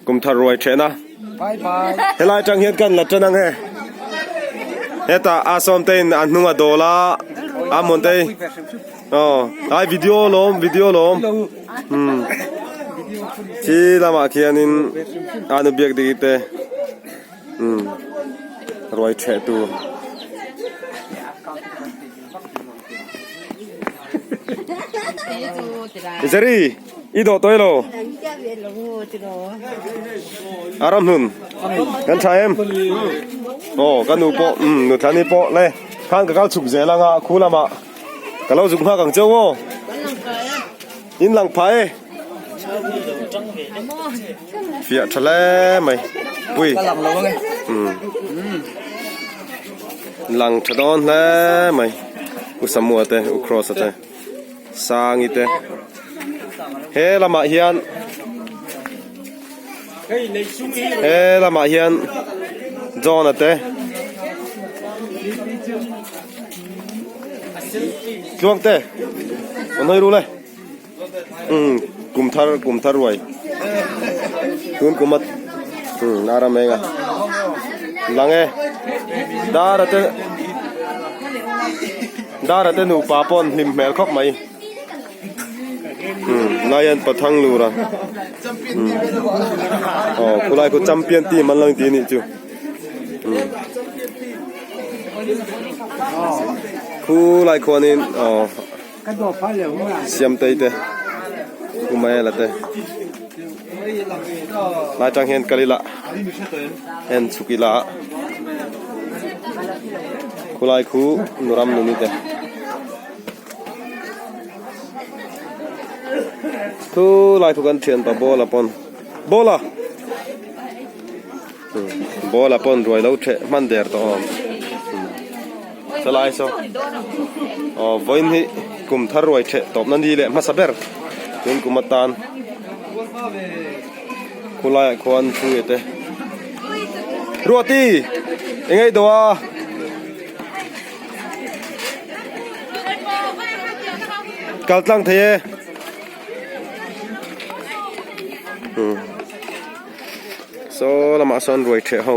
Kum thar ruai then a. Helai tang hian kan la tan ang e. Heta a sawm te in a hnung a dawl a. A mawn te oh ai video lawm video lawm. Hmm. Khi lamah khianin a nu biak diki te hmm ruai theh tur. Zari i dawh tawh elo? A ram hnun kan tha em? Aw ka nu pawh umm nu Thlani pawh le khan ka kal chhuk zel anga khu lamah ka lo zuk nghak ang cheu aw. In lang phah e. Fiah tha hle mai pui umm lang tha dawn hle mai u Samua te u Cross a te Sangi te he lamah hian he lamah hian John a te Tluang te an hawi rul e. Umm kum thar kum thar ruai tun kum a umm a ram eng a lang e dar a te dar a te nupa pawh an hlim hmel khawp mai umm lai hian pathang lur a umm aw khulai khu champion team an lo inti anih chu umm khulai khuanin aw. Siamtei te Umaela te lai tang hian kal ila en chhuk ila khulai khu nuram nuni te thu lai khu kan thian pa bola pawn bola bola pawn ruai lo theh hman der tawh awm. Chalai saw aw vawiin hi kum thar ruai theh tawp na ni leh hmasa ber tun kum atan khulaiah khuan thu e te Ruati eng ei dawh a kal tlang thei e saw lamah sawn ruai theh ho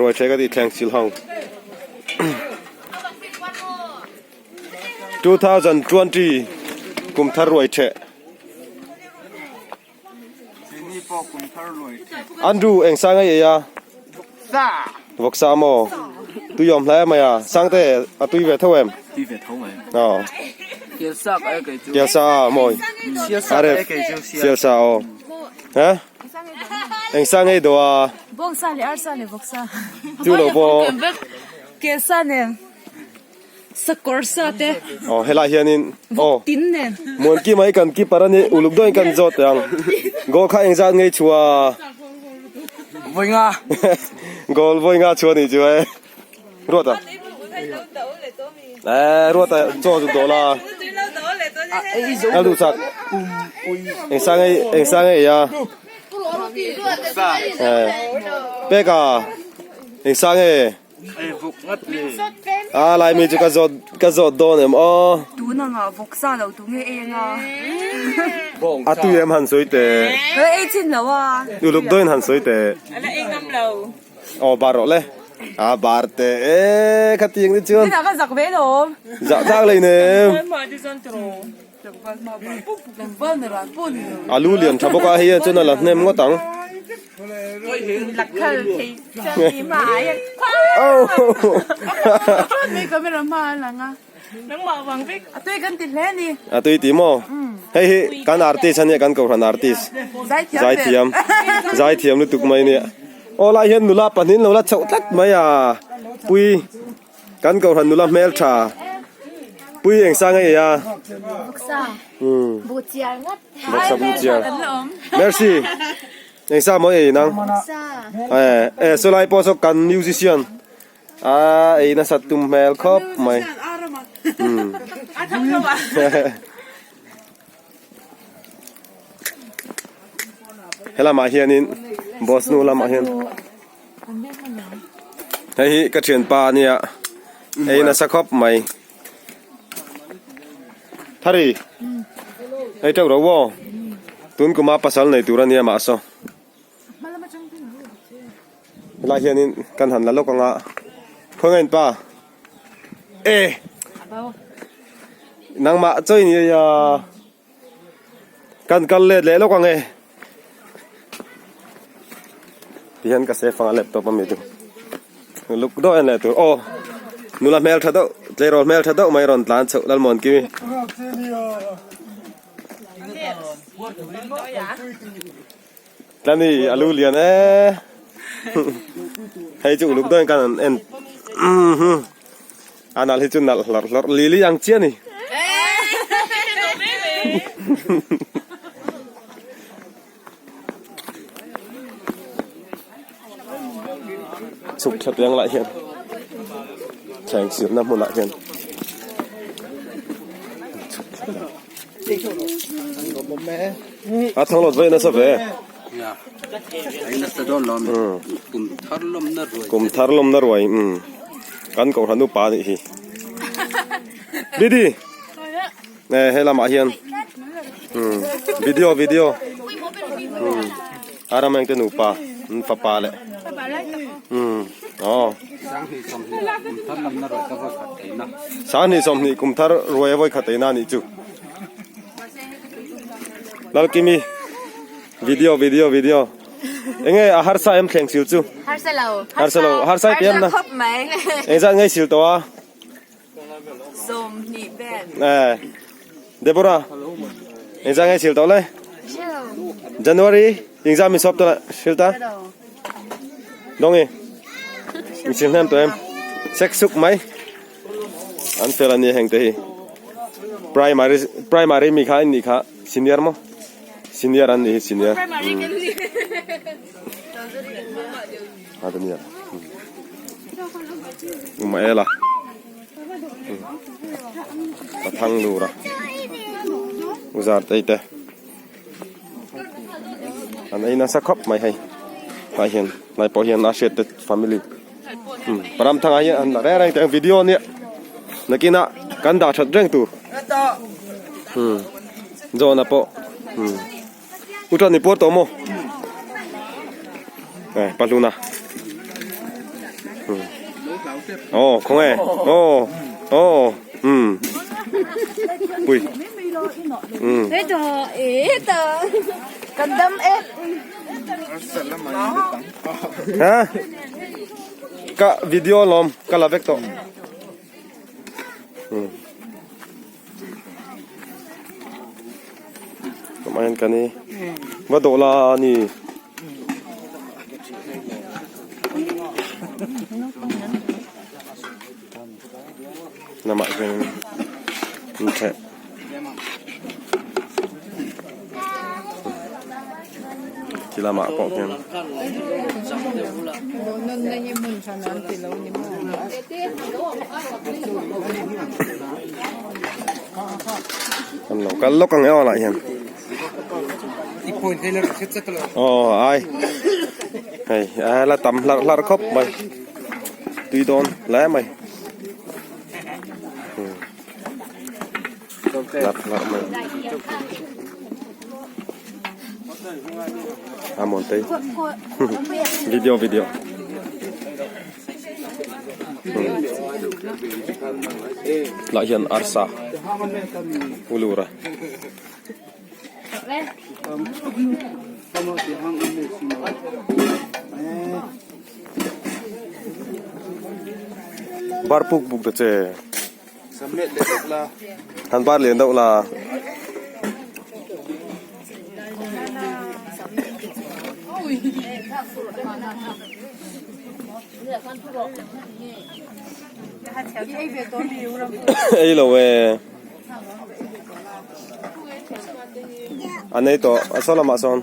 ruai theh ka tih thleng sil ho. 2020 kum thar ruai theh Andrew eng sang ei ei a vawksa maw tui awm hle mai a sangte a tui ve tho em tui ve tho mai aw kelsa ka ei kei chu kelsa mawi sialsa aw ha Eng sa ngei dawh a? Bawngsa leh arsa leh vawksa. Chu lo pawh. Kelsa nen sakawr sa te. Aw helai hianin aw tin nen. Muanki mai kan keeper ani uluk deuhin kan zawt teh ang. Goal kha eng zat ngei chu a? Vawi nga. Goal vawi nga chu ani chu e. Ruata. Eh Ruata chaw chu dawh la. A duh chak. Eng sang ei eng sang ei a. Eh Peka eng sang ei. A lai mi chu ka zawt ka zawt dawn em aw. Tun anga vawk sa lo tu nge ei anga. A tui em han sawi teh. Ka ei chin lo a. Uluk dawin han sawi teh. Ala ei ngam lo. Aw bar rawh le. A bar te e khatiang te chuan. Tunah ka zak ve lawm. Zah tak lei nem. Alu lian tha bawk a hei chuan a la hnem ngawt ang. A tui ti maw? Hei hi kan artist a nia kan kohhran artist. Zaithiam. Zaithiam lutuk mai nia. Aw lai hian nula pahnih lo la chhoh tlat mai a. Pui kan kohhran nula hmeltha. Pui eng sang a ei a. Bawksa buhchiar. Mercy eng sa maw ei nang? Eh eh sawlai pawh saw kan musician. A ei nasat tum hmel khawp mai. Helamah hianin boss nu lamah hian hei hi ka thianpa a nia ei nasa khawp mai. Thari hei teuh ro aw tun kuma pasal nei tur a nia mahse. Helai hianin kan han la lawk ang a, khawi ngain pa e nangmah chawi ni a kan kal let leh lawk ang e tihian ka save anga laptop ami chu luk deuh en leh tur aw nula hmel tha deuh tleirawl hmel tha deuh mai rawn tlan chhoh Lalmuankimi. Tlani a lu lian e hei chu uluk dawn kan an en a nalh hi chu nalh hlawrh hlawrh lili ang chiah a ni chhuk tha piang lah hian thleng sirna hmunah hian chhuk tha piang. A thang lawt vei nasa ve. Kum thar lawm na ruai. Kan kohhran upa anih hi. Didi. E he lamah hian. Video video. Arameng te nupa an fapa leh. Aw. Sanghnih 20 kum thar ruai a vawi khat eina anih chu. Lalkimi video video video enge a harsa em thleng sil chu harsa lo harsa lo harsa i pian na eng zat ngei sil tawh a 20 vel eh Deborah eng zat ngei sil tawh le January eng zat min sawp tawh sil ta Dongi in sil hnem tawh em sek suk mai An fel a ni heng te hi primary primary mi kha an nih kha senior maw senior an nih hi senior a ta nia um ela a thang lura uzar te te an ei nasa khawp mai hei tah hian tlai pawh hian a hriat te family param thangah hian an la reng reng teh ang video ania nakinah kan dah that reng tur John-a pawh u chuan i puar tawh maw eh pahluna aw khawnge aw aw pui. Kan dam e. Ha? Ka video lawm ka la vek tawh. Hmm. Kamain ka ni. Va dawh la ni. Lamah hian in theh. Khi lamah pawh khian. An lo kal lawk ang e aw lah hian. Aw ai. Hei a la tam hlarh hlarh khawp mai. Tui dawn hle mai. Hlarh hlarh mai. A mawn tei. Video video. Lah hian arsa ulura. Bar puk buk ta che. Han bar lian deuh la. Ei lo e. A nei tawh a saw lamah sawn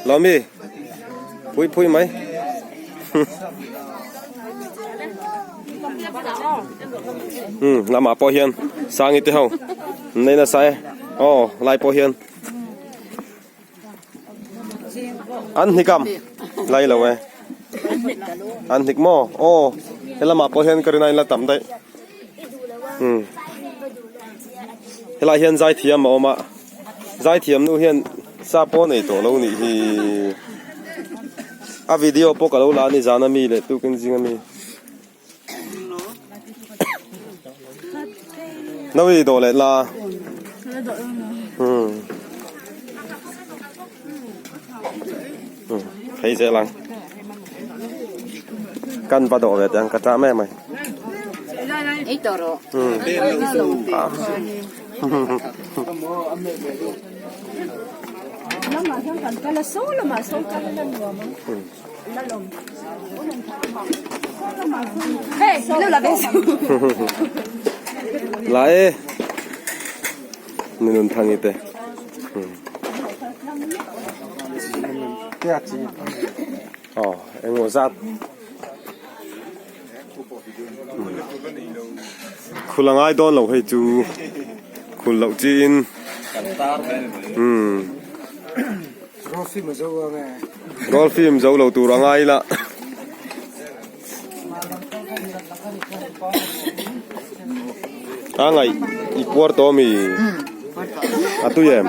Lawmi pui pui mai um lamah pawh hian sangi te ho an nei nasa e aw lai pawh hian an hnikam lai lo e an hnik maw aw helamah pawh hian ka rin a inla tam daih umm helaiah hian zaithiam a awm a zaithiam nu hian sa pawh nei tawh lo nih hi. A video pawh ka lo la a ni zan a mi leh tukin zing a mi. Nawi dawh leh la. Hmm. Hmm. Phei zel ang. Kan va dawh ve te ang ka ṭah mai mai. Ei tawh rawh. Hmm. Lamah hian kan kal a, saw lamah sawn kal a la nuam ang. La lawm. Hey, lo la ve su. La e. Ninun thangi te. Oh, engmaw zat. Khul a ngai dawn lo hei chu khul loh chiin umm Gold film zo lo tur a ngai ila. A ngaih i puar tawh ami a tui em.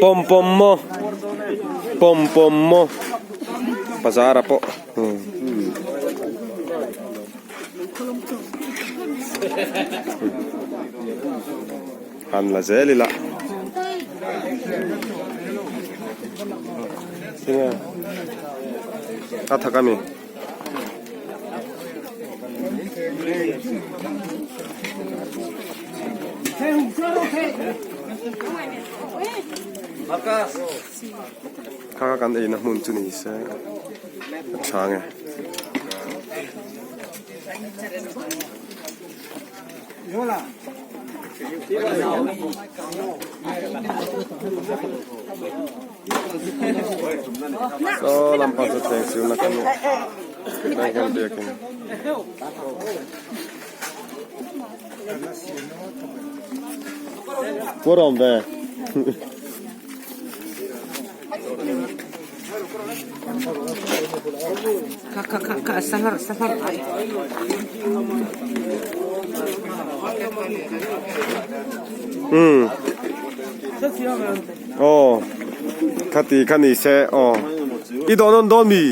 Pawm pawm maw pawm pawm maw bazar ah pawh han la zel ila tinge a thak ami. Kha kan eina hmun chu ni se a tha nge. Saw lampang chu thleng siu na kan kan biakin. Puar awm ve. Kha kha kha kha sanghar sanghar ai. Hmm. Oh. Khati khani se oh. I dawn on dawn mi.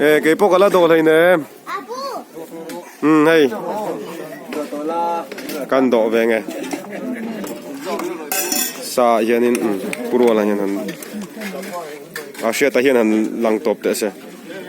Eh kei pawh ka la daw hlei nem. Umm hei kan dawh ve nge sa ah hianin umm purual ah hian han a hriat ah hian han lang tawp teh se.